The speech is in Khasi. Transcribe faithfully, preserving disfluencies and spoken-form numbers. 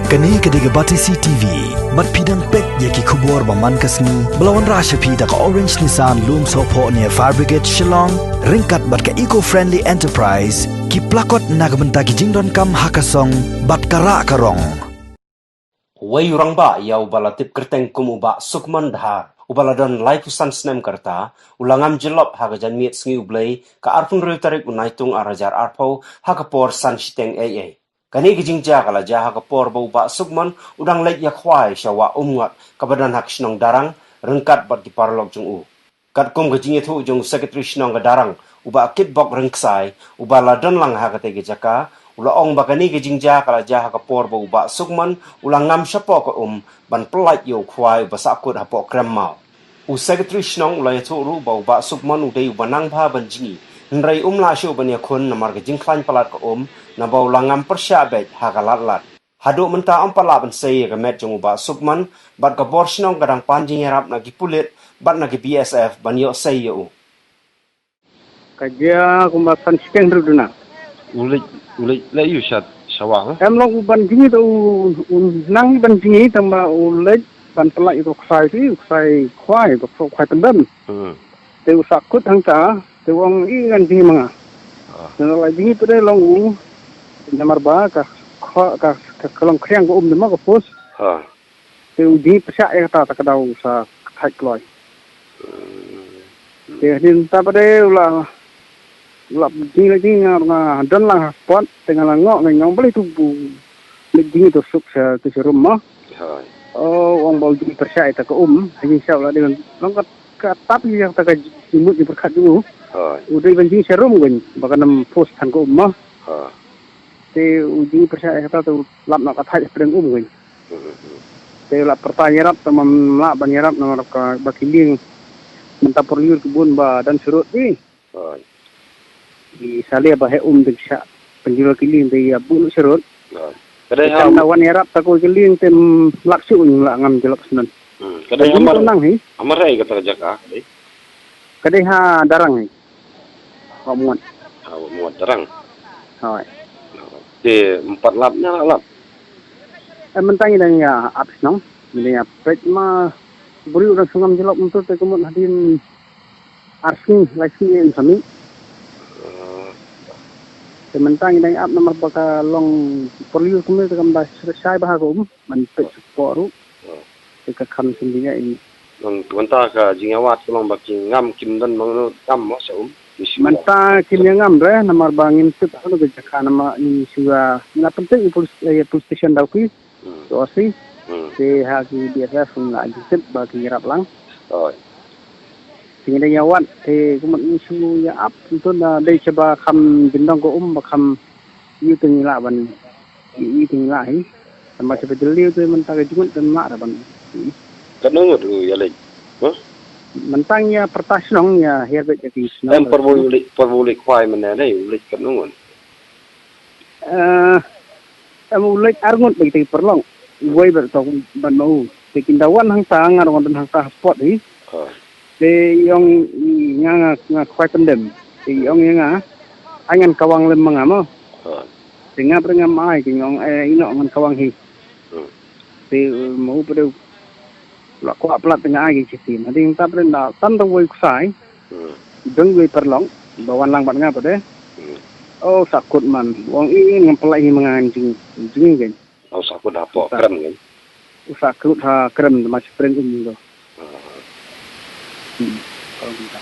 Kane ka dei ka Batesi T V. Bad phi dang peit ïa ki khubor ba man ka sngi ba la wanrah sha phi da ka Orange Nissan Lumsohphoh near Fire Brigade Shillong, ryngkat bad ka Eco Friendly Enterprise, ki plakot na ka bynta ki jingdonkam ha ka song bad ka rah ka rong. Uwei u rangbah ïa uba la tip kyrteng kum u Bah Sukmon Dhar, uba la don laiphew san snem ka rta, u la ngam jyllop ha ka janmiet sngi U Blei, ka arphew hynriew tarik u Naitung ar hajar arphew, ha ka por san shiteng eiei. Kane ka jingjia ka la jia ha ka por ba u Bah Sukmon u dang leit ïa khwai sha Wah Umngot, kaba don ha ka shnong Darrang, ryngkat bad ki paralok jong u. Katkum ka jingïathuh jong u Secretary Shnong ka Darrang, u Bah Kitbok Rynksai, uba la don lang ha katei ka jaka, u la ong ba kane ka jingjia ka la jia ha ka por ba u Bah Sukmon u la ngam shapoh ka um ban pyllait ïa u khwai uba sahkut hapoh krem maw. U Secretary Shnong u la ïathuh ruh ba u Bah Sukmon u dei uba nang bha ban jngi, hynrei um lah shuh ban ïakhun namar ka jingkhlaiñ palat ka um, naba u la ngam pyrshah beit ha ka lad lad. Haduh mynta ym pat lah ban sei ïa ka met jong u Bah Sukmon, bad ka bor shnong ka dang pan jingïarap na ki pulit bad na ki B S F ban ïoh sei ïa u. Ka jia kumba san shiteng hynriew duna. U leit, u leit, leit ïa u sha, sha wah, eh? Em long u ban jngi, to u, u nang ban jngi, tangba u leit ban pyllait ïa u ksai ti, u ksai khwai, u ksai khwai pyndem. Hmm. Te u sahkut hangta, te u ong ïa ngan jngi ma nga. Ah. Te u la jngi pat de long u, namar ba ka, ka, ka, ka long khriang ka um de ma ka pus. Ah. Te u jngi pyrshah ïa kata, ta ka daw sa ka thait kloi. Hmm. Te hadien ta pat de u la, u la jngi la jngi nga, nga don lang ha spot, te nga la ngoh nga ong balei tu bu leit jngi tu suk sha, tu sha rum mo. Hooid. Oh, u ong ba u jngi pyrshah ïa ta ka um, ha jingshah u la dei long ka, ka tap ïa ta ka jingmut jingpyrkhat jong u. Hooid. U dei ban jngi sha rum kein, ba kan ym pus than ka um mo. Ha. Te u jngi pyrshah ïa kata te u lap noh ka thait hapdeng um kein. Hmm, hmm. Te u la pyrta ïarap te ym lah ban ïarap namar ka ba ki lieng mynta por lyiur ki bun ba don surut i. Hooid. I salia ba heh um te ki shah pynjulor ki lieng te ïa bun surut. Hooid. Ka dei ha, kan da wan ïarap ta ko ki lieng te ym lah shuh, ym lah ngam jyllop shuh. Hmm. Ka dei ha Mar, nang hi. Ha Mar ei kata ka jaka, ka dei? Ka dei ha Darrang hi. Wah Umngot. Ha Wah Umngot Darrang. Hooid. Te ym pat lap ne la lap? Eh, mynta ngi dang ïa ap shnong. Ngi dang ïa peit ma briew dang sngewbha jyllop mynta te ka mut hadien ar sngi, lai sngi ym sa mih. Ah. Te mynta ngi dang ïa ap namar ba ka long por lyiur kumne te kam da shai bha ka um. Ban peit shapoh ruh. Oh. Te ka kham shim jingeh ïa ngi. Nang mynta ka jingïawad ka long ba ki ngam, kim don mano kam mo sha um. Mynta kim ïa ngam re namar ba ngim tip hano ka jaka namar ngi shu ïa, ngi la pynthut ïa police, ïa police station Dawki. Hmm. Sha O C. Hmm. Te ha ki B S F ngi la ju tip ba ki ïarap lang. Oh. Te ngi dang ïawad te kumno ngi shu ïa ap, to na dei shaba kham jyndong ka um ba kham ïoh te ngi lah ban ïoh te ngi lah hi. Tangba shaba jylliew te mynta ka jngut te ym lah re ban ïoh. Katno ngut u ïaleit? Huh? Mynta ngi ïa pyrta shnong, ïa hiar beit ïa ki shnong. Em, por ba u leit, por ba u leit khwai mynne ne u leit katno ngut? Eh, em u leit ar ngut bad kita ki paralok. Uwei bad to bad ma u. Te kin da wan hangta, nga ruh nga don hangta ha spot hi. Ha. Te i ong i nga, nga, nga khwai pyndem. Te i ong ïa nga, ai ngan kawang lem ma nga mo. Ha. Te nga pat ngam ai, te nga ong, eh, ïa nga ngan kawang hi. Hmm. Te, eh, ma u pat u la kwah palat te nga ai ki shisien. Hadien ta pat da tan da uwei u ksai. Hmm. Don uwei paralok ba wan lang bad nga pat de. Hmm. Oh, sahkut man. U ong i ngam pyllait hi ma nga, ngan jngi, jngi kein. Oh, sahkut hapoh krem kein. U sahkut ha krem, ma spring um to. Ah. Hmm. Oh, mynta.